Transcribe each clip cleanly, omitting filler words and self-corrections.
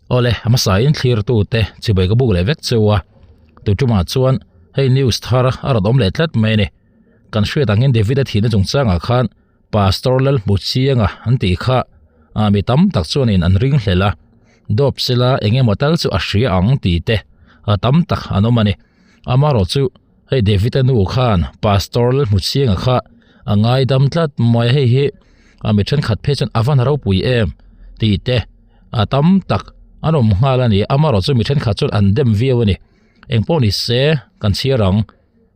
Awle, a hmasain thlirtute chibai ka buk leh vek cheu a, tuṭumah chuan hei news thar a rawn awm leh tlat mai a ni. Kan hriat angin David-a thihna chungchangah khan Pastor Lalhmuchianga an tih kha ah mi tam tak chuanin an ringhlel a, dawp sela eng emaw tal chu a hria ang tih te a tam tak an awm a ni. Amaherawhchu chu hei David-a nu khan Pastor Lalhmuchianga kha a ngaidam tlat mai a, hei hi a mi thenkhat phei chuan a van ropui em tih te a tam tak an awm nghal a ni. Amaherawhchu chu mi thenkhat chuan an dem viau a ni. Engpawh ni se kan chhiar ang.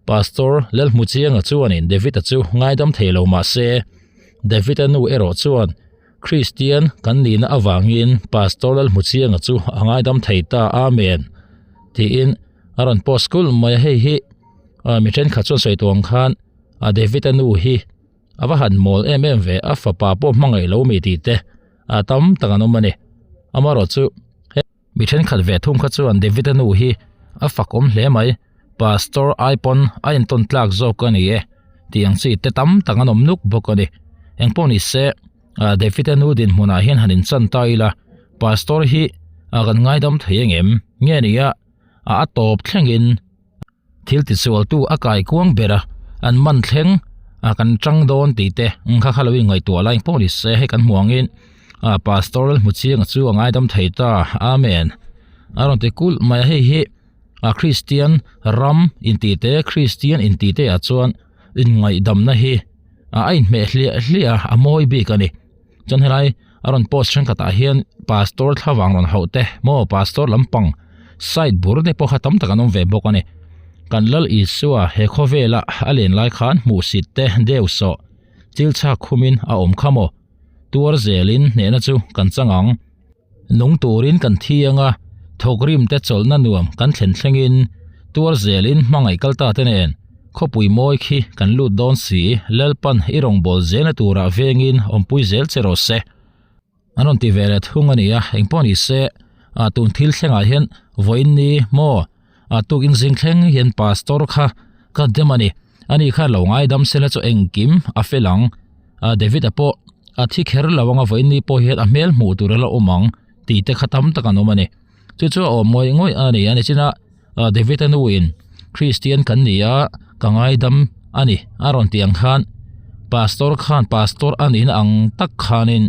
Pastor Lalhmuchianga chuanin David-a chu ngaidam thei lo mah se, David-a nu erawh chuan Kristian kan nihna avangin Pastor Lalhmuchianga chu a ngaidam thei ta, Amen tiin a rawn post kulh mai a, hei hi mi thenkhat chuan sawi tawh ang khan David-a nu hi a va han mawl em em ve, a fapa pawh hmangaih lo mi tih te a tam tak an awm a ni. Amaherawhchu he. Mi thenkhat ve thung kha chuan David-a nu hi a fak awm hle mai, Pastor ai pawn a intawn tlak zawk a ni e tih ang chi te tam tak an awm nuk bawk a ni. Engpawh ni se, David-a nu dinhmunah hian han inchan ta ila, Pastor hi kan ngaidam thei engem nge nia a tawp thlengin Thil tisualtu a kai kuang ber a, an man thleng a kan tang dawn tih te kha kha lo inngaihtuah lai pawh ni se hei kan hmu angin a pastor hmu chiang chu a ngaidam thei ta amen a rawn ti kulh mai a hei hi a kristian ram intih te kristian intih te ah chuan inngaihdamna hi a inhmeh hliah hliah a a mawi bik a ni chuan helai a rawn post thenkhat ah hian pastor thlavang rawn hauh te maw pastor lampang side bur te pawh kha tam tak an awm ve bawk a ni kan lal Isua he khawvela a len lai khan hmuhsit te deu sawh chil chhak khumin a awm kha maw tuar zelin hnehna chu kan chang ang nung turin kan thi anga thawk rim te chawlhna nuam kan thlen thlengin tuar zelin hmangaih kal ta te nen khawpui mawi khi kan lut dawn si Lalpan i rawngbâwl zelna turah vengin awmpui zel che rawh se. An rawn ti ve leh thung a ni a, engpawh ni se ah tun thil thlengah hian vawiin ni maw ah tukin zing thleng hian pastor kha ka dem a ni, ani kha lo ngaidam sela chu engkim a fel ang ah David-a pawh a thi kher lo anga vawiin ni pawh hian a hmel hmuh tur a la awm ang tih te kha tam tak an awm a ni, chu chu a awm ngawih ngawih a ni a ni chin a ah David-a nuin Kristian kan ni a ka ngaidam a ni a rawn tih ang khan pastor khan pastor a nihna ang tak khanin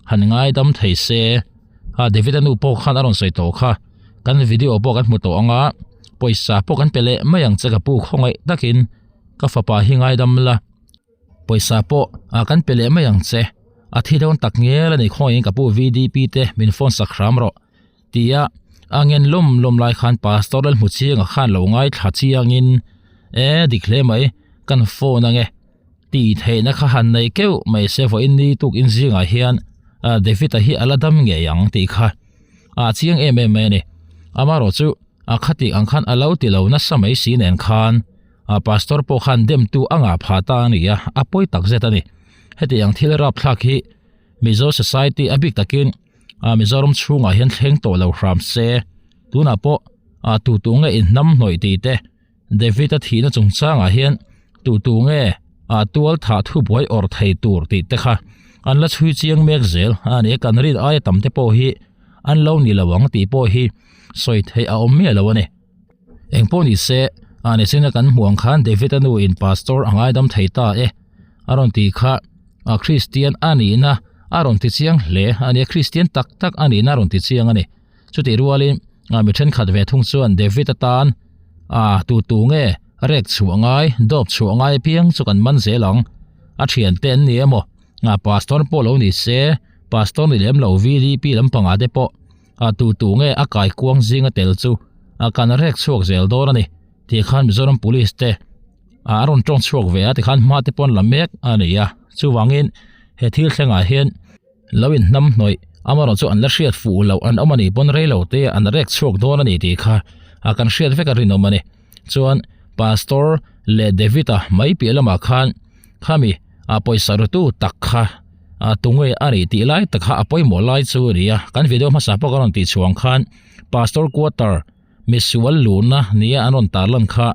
han ngaidam thei se a David-a nu pawh khan a rawn sawi tawh kha kan video pawh kan hmu tawh ang a pawisa pawh kan pe leh mai ang che ka pu khawngaih takin ka fapa hi ngaidam la pawisa pawh ah kan pe leh mai ang che a thi dawn tak ngel a ni khawngaih in ka pu V_D_P te min phone sak hram rawh. Tia a ngen lawm lawm lai khan pastor lal hmu chianga khan lo ngaithla chiangin e dik hle mai kan phone ange tih theihna kha han nei keuh mai se vawiin ni tuk in zingah hian ah David-a hi a la dam ngei ang tih kha ah chiang em em mai a ni amaherawh chu a khatih ang khan a lo ti lo nasa mai si nen khan ah pastor pawh khan demtu a ngah phah ta a ni a a pawi tak zet a ni hetiang thil rapthlak hi Mizo society a bik takin ah Mizoram chhungah hian thleng tawh lo hram se tunah pawh ah tu tu nge in hnam hnawih tih te David a thihna chungchangah hian tu tu nge ah tual thah thu buai awrh thei tur tih te kha an la chhui chiang mek zel a ni a kan rin aia tam te pawh hi an lo ni lo ang tih pawh hi sawi theih a awm miah lo a ni. Engpawh ni se ah nichina kan hmuh ang khan David a nu in pastor a ngaidam thei ta e a rawn tih kha a Kristian a nihna a rawn ti chiang hle a ni a Kristian tak tak a nihna a rawn ti chiang a ni chutih rualin ah mi thenkhat ve thung chuan David atan ah tu tu nge rek chhuah ngai dawp chhuah ngai apiang chu kan man zel ang a thiante an ni emaw ah pastor pawh lo ni se pastor ni lem lo V_D_P lampangah te pawh A tu tu nge a kai kuang zinga tel chu a kan rek chhuak zel dawn a ni tih khan Mizoram Police te a rawn tawng chhuak ve a tikhan hma te pawn la mek a ni a chuvangin he thil thlengah hian lo in hnam hnawih amaherawh chu an la hriat fuh loh an awm a nih pawn rei lo te an rek chhuak dawn a ni tih kha a kan hriat vek a rinawm a ni chuan Pastor leh David-a mai piah lamah khan khami a pawisa rutu tak kha a tunge a nih tih lai tak kha a pawimawh lai chu a ni a kan video hmasa pawh ka rawn tih chhuang khan pastor quarter misual luhna nia an rawn tarlan kha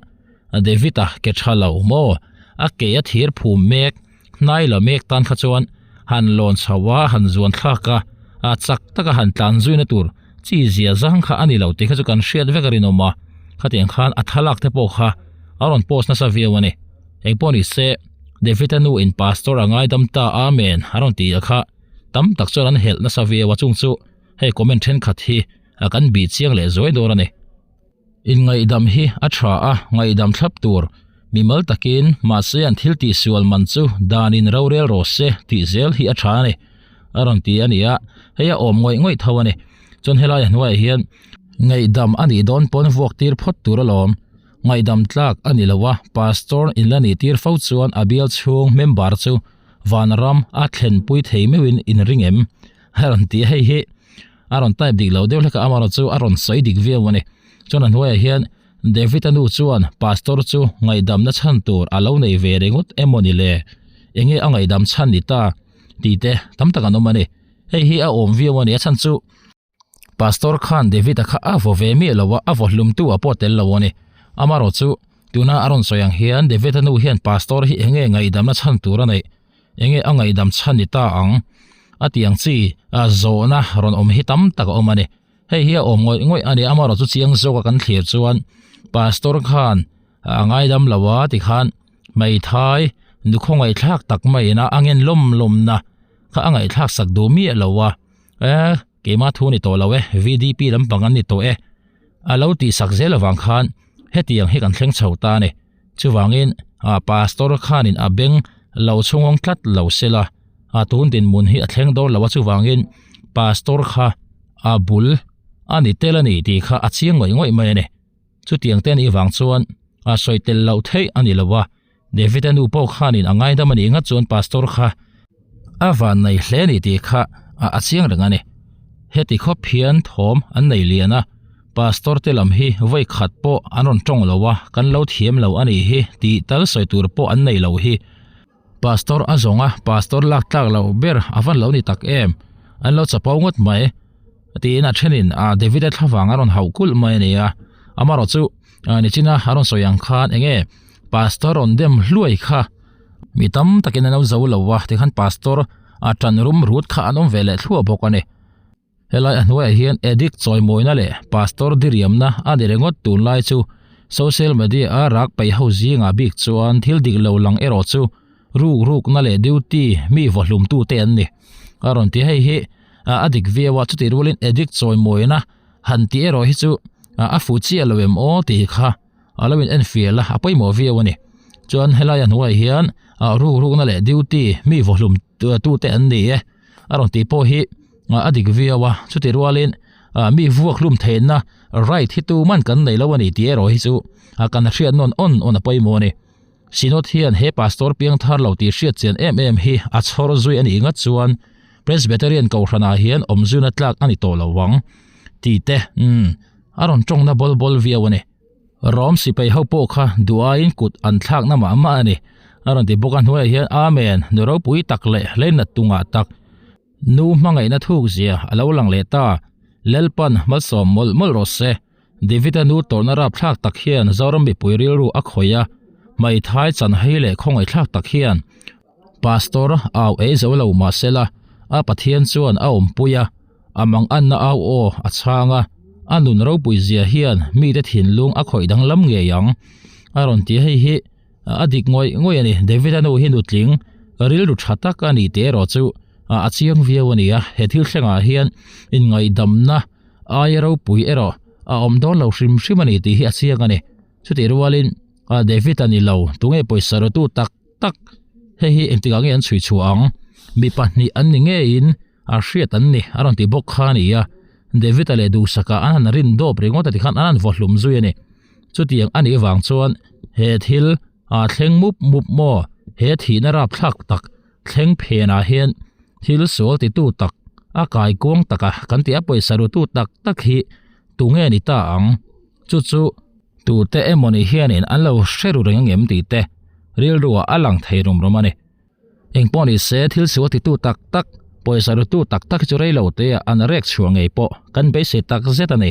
David a ke tha lo maw a ke a thir phum mek hnai la mek tan kha chuan han lawn chho a han zuan thlak a a chak taka han tlan zuina tur. chi zia zang kha a ni lo tih kha chu kan hriat vek a rinawm a, khatiang khan a thlalak te pawh kha a rawn post nasa viau a ni. Engpawh ni se, David-a nu in pastor a ngaidam ta Amen a rawn ti a kha tam tak chuan an helh nasa viau a chung chu hei comment thenkhat hi a kan bih chiang leh zuai dawn a ni. Inngaihdam hi a tha a, ngaihdam thlap tur mimal takin mahse an thil tihsual man chu danin rorel rawh se tih zel hi a tha a ni a rawn ti a ni a, hei a awm ngawih ngawih tho a ni. Chuan helai hnuaiah hian ngaihdam a nih dawn pawn vuak tir phawt tur alawm. Ngaihdam tlak a ni lo a, Pastor in la nih tir fo chuan a bial chhung member chu vanram a thlenpui thei meuhin in ring em? A rawn ti a, hei hi a rawn type dik lo deuh hlek a, amaherawh chu a rawn sawi dik viau a ni. Chuan a hnuaiah hian David-a nu chuan Pastor chu ngaihdamna chhan tur a lo nei ve ringawt emaw ni le? Enge a ngaihdam chhan ni ta? tih te tam tak an awm a ni. Hei hi a awm viau a ni, a chhan chu Pastor khan David-a kha a vaw ve miah lo a, a vaw hlumtu a pawh tel lo a ni. Amaherawh chu tuna a rawn sawi ang hian David-a nu hian Pastor hi enge ngaihdamna chhan tur a neih? Enge a ngaihdam chhan ni ta ang? A tih ang chi a zawhna rawn awm hi tam tak a awm a ni. Hei hi a awm ngawih ngawih a ni. Amaherawh chu chiang zawka kan thlir chuan Pastor khan a ngaidam lo a tikhan hmeithai nu khawngaihthlak tak maiin a angen lawm lawmna kha a ngaihthlak sak duh miah lo a. E, keimah thu ni tawh lo e, VDP lampang an ni tawh e. A lo tihsak zel avang khan hetiang hi kan thleng chho ta a ni. Chuvangin, a pastor khanin a beng lo chhungawng tlat lo sela, a tun dinhmun hi a thleng dawn lo a, chuvangin pastor kha a bul a ni tel a ni tih kha a chiang ngawih ngawih mai a ni. Chutiang te anih vang chuan a sawi tel loh theih a ni lo a, David-a nu pawh khanin a ngaidam a nih ngat chuan pastor kha a van nei hle a ni tih kha a chiang reng a ni. Heti khawp hian thawm an nei lian a, pastor te lam hi vawi khat pawh an rawn tawng lo a, kan lo thiam lo a nih hi tih tal sawi tur pawh an nei lo hi. Pastor a zawng a, pastor lak tlak loh ber a van lo ni tak em, an lo chapo ngawt mai tiin a thenin a David-a thlavang a rawn hauh kulh mai a ni a, amaherawh chu nichina a rawn sawi ang khan enge pastor rawn dem hluai kha mi tam takin an lo zo lo a tikhan pastor a tan rum rut kha an awm ve leh thluah bawk a ni. Helai a hnuaiah hian addict chawimawina leh pastor diriamna a ni ringawt tunlai chu social media a rak peih ho zingah bik chuan thil dik lo lang erawh chu ruk rukna leh duty mi vawhlum tute an ni. A rawn ti hei hi a dik viau a, chutih rualin addict chawimawina han tih erawh hi chu a fuh chiah lo em aw tih kha a lo in en fial a, a pawimawh viau a ni. Chuan helai a hnuaiah hian ruk rukna leh duty mi vawhlum tute an ni e. A rawn tih pawh hi a dik viau a, chutih rualin mi vuak hlum theihna right hi tu man kan nei lo a ni tih erawh hi chu kan hriat nawn awn awn a pawimawh a ni. Synod hian he pastor piangthar lo tih hriat chian em em hi a chhawr zui a nih ngat chuan Presbyterian kohhranah hian awmzuna tlak a ni tawh lo ang tih te a rawn tawngna bawl bawl viau a ni. Rom sipai ho pawh kha duh aiin kut an thlakna mah mah a ni. A rawn ti bawk a hnuaiah hian Amen, nu ropui tak leh hleinat tungah tak nu hmangaihna thuk zia a lo lang leh ta. Lalpan malsawm mawlh mawlh rawh se. David-a nu tawrhna rapthlak tak hian Zoram mipui rilru a khawih a, hmeithai chanhei leh khawngaihthlak tak hian Pastor au ei zo lo mahsela a Pathian chuan a awmpui a, a manganna au aw a chhang a, a nun ropui zia hian mite thinlung a khawih danglam ngei ang. A rawn ti hei hi a dik ngawih ngawih a ni. David-a nu hi nutling rilru tha tak a ni tih erawh chu a chiang viau a ni a, he thil thlengah hian inngaihdamna aia ropui erawh a awm dawn lo hrim hrim a ni tih hi a chiang a ni. Chutih rualin David-a ni lo, tunge pawisa rawtu tak tak hei hi engtikah nge an chhui chhuah ang mi pahnih an ni ngeiin a hriat an ni a rawn ti bawk kha a ni a David-a leh Duhsaka an han rin dawp ringawt a tikhan an han vaw hlum zui a ni chutiang a nih vang chuan he thil a thleng mup mup maw he thihna rapthlak tak thleng phenah hian thil sual titu tak a kaikuang taka kan tih a pawisa rutu tak tak hi tunge ni ta ang chu chu Tute emawni hianin an lo hre ru reng angem tih te rilruah a lang thei rum rum a ni. Engpawh ni se thil sual titu tak tak, pawisa rutu tak tak hi chu rei lo te ah an rek chhuah ngei pawh kan beisei tak zet a ni.